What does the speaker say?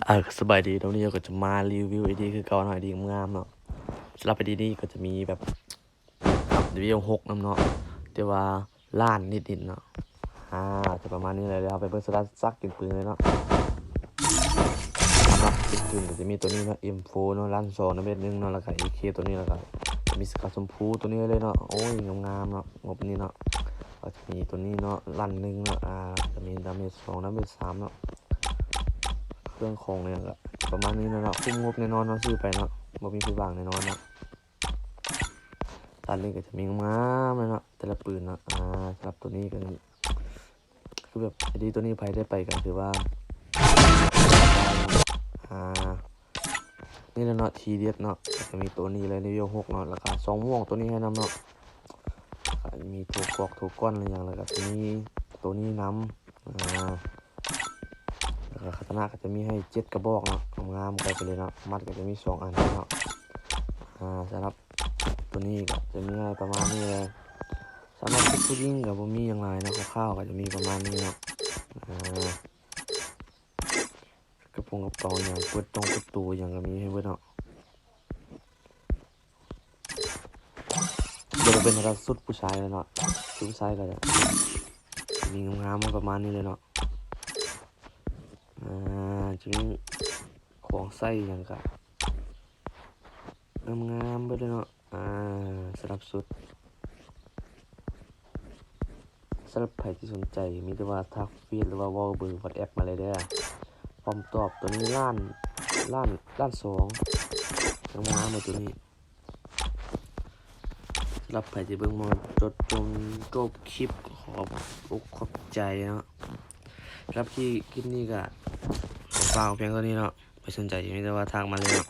ເອີ ສະບາຍດີເນາະ ມື້ນີ້ເຮົາກໍຈະມາຣີວິວໄອດີຄືເກົ່າເນາະ ໄອດີງາມໆເນາະ. ສຳລັບໄອດີນີ້ກໍຈະມີແບບເລເວວຫົກນຳເນາະ ແຕ່ວ່າລ້ານນິດໆເນາະ. ອາ ຈະປະມານນີ້ແຫຼະ ດຽວເຮົາໄປເບິ່ງສະຕາດສັກກິນປືນເລີຍເນາະ. ສຳລັບກິນປືນກໍຈະມີໂຕນີ້ເນາະ ເອັມໂຟເນາະ ລ້ານສອງນຳ ເອັມໜຶ່ງເນາະ ແລ້ວກໍເອເຄໂຕນີ້ ແລ້ວກໍຈະມີສະກາຊົມພູໂຕນີ້ເລີຍເນາະ. ໂອ້ຍ ງາມໆເນາະ ງົບນີ້ເນາະ. ກໍຈະມີໂຕນີ້ເນາະ ລ້ານໜຶ່ງເນາະ. ອາ ຈະມີດາເມດສອງ ດາເມດສາມເນາະ. ເຄື່ອງຂອງນີ້ກໍປະມານນີ້ເນາະ ຄຸ້ມງົບແນ່ນອນເນາະ ຊື້ໄປເນາະ ບໍ່ມີຜິດຫວັງແນ່ນອນເນາະ. ດ້ານນີ້ກໍຈະມີງາມໆເລີຍເນາະ ແຕ່ລະປືນເນາະ. ອາ ສຳລັບໂຕນີ້ກໍຄືແບບໄອດີໂຕນີ້ໃຜໄດ້ໄປກໍຖືວ່າ ອາ ນີ້ແຫຼະເນາະ ທີເດັດເນາະ. ກໍຈະມີໂຕນີ້ເລີຍ ເລເວວຫົກເນາະ ແລ້ວກໍຊອງມ່ວງໂຕນີ້ໃຫ້ນຳເນາະ. ກໍມີໂທກອກໂທກ້ອນອີ່ຫຍັງ ແລ້ວກໍຈະມີໂຕນີ້ນຳ. ອາ ແລ້ວກໍຄາຕານະກໍຈະມີໃຫ້ເຈັດກະບອກເນາະ ງາມໆ ໄປເລີຍເນາະ. ໝັດກໍຈະມີສອງອັນເນາະ. ອາ ສຳລັບໂຕນີ້ກໍຈະມີໃຫ້ປະມານນີ້ເລີຍ. ສຳລັບເດັກຜູ້ຍິງກໍບໍ່ມີຫຍັງຫຼາຍເນາະ ຄ່າວໆກໍຈະມີປະມານນີ້ເນາະ. ອາ ກະໂປງກະເປົາຫຍັງ ເປີດຕົງເປີດໂຕຫຍັງກໍມີໃຫ້ເບິດເນາະ. ບໍ່ໄດ້ເປັນແນວໃດ ຊຸດຜູ້ຊາຍແລ້ວເນາະ ຊຸດຜູ້ຊາຍກໍຈະມີງາມໆປະມານນີ້ເລີຍເນາະ. ອາ ຈະມີຂອງໃຊ້ຫຍັງກະງາມໆເບິດເລີຍເນາະ. ອາ ສຳລັບຊຸດ ສຳລັບໃຜທີ່ສົນໃຈ ມີແຕ່ວ່າທັກເຟສ ຫຼືວ່າເວົ້າເບີວັອດແອັບມາເລີຍເດີ. ພ້ອມຕອບ ໂຕນີ້ລ້ານ ລ້ານ ລ້ານສອງ ງາມໆເລີຍໂຕນີ້. ສຳລັບໃຜທີ່ເບິ່ງມາຈົນຈົບຄລິບ ກໍຂອບອົກຂອບໃຈເນາະ. ສຳລັບຄລິບນີ້ກໍຂໍຝາກພຽງເທົ່ານີ້ເນາະ. ໃຜສົນໃຈ ມີແຕ່ວ່າທັກມາເລີຍເນາະ.